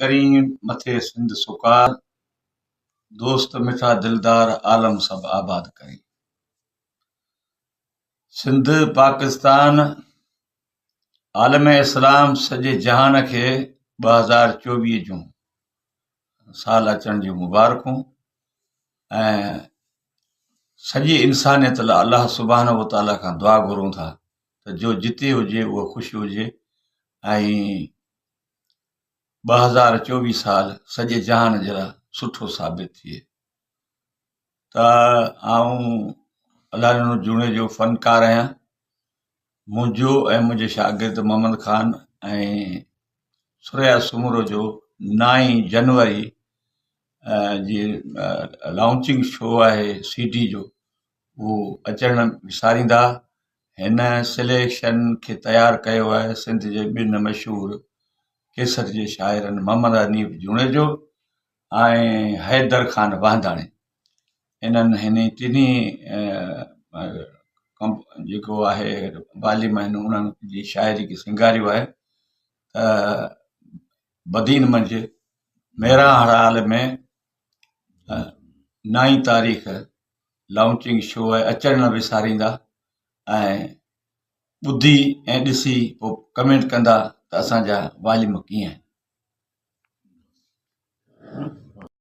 ڪرين مٿي سنڌ سڪار، دوست مٺا دلدار عالم سڀ آباد ڪرين. سنڌ، پاڪستان، عالم اسلام سڄي جهان کي 2024 جون سال اچڻ جون مبارڪون ۽ سڄي انسانيت لاء الله سبحانه وتعاليٰ کان دعا گهرون ٿا ته جو جتي هجي اهو خوش هجي ۽ 2024 سال سڄي جهان جي لاء سٺو ثابت ٿئي ته آئون الله ڏنو جوڻيجو فنڪار آهيان منهنجو ۽ منهنجي شاگرد محمد خان ۽ ثريا سومرو جو نائين جنوري جي لانچنگ شو آهي سي ڊي جو اهو اچڻ وساريندا هن سليڪشن کي تيار ڪيو آهي سنڌ جي ٻن مشهور ڪيسر جي شاعرن محمد حنيف جوڻيجو ۽ حيدر خان وانداڻي انهن هن ٽنهي جيڪو آهي واليم آهن انهن جي شاعري کي سينگاريو آهي ته بدين منجهه ميران هال ۾ نائين تاريخ لانچنگ شو آهي اچڻ نه وساريندا ۽ ٻڌي ۽ ڏسي پوء ڪمينٽ ڪندا ته اسان جا واليم ڪيئن آهن.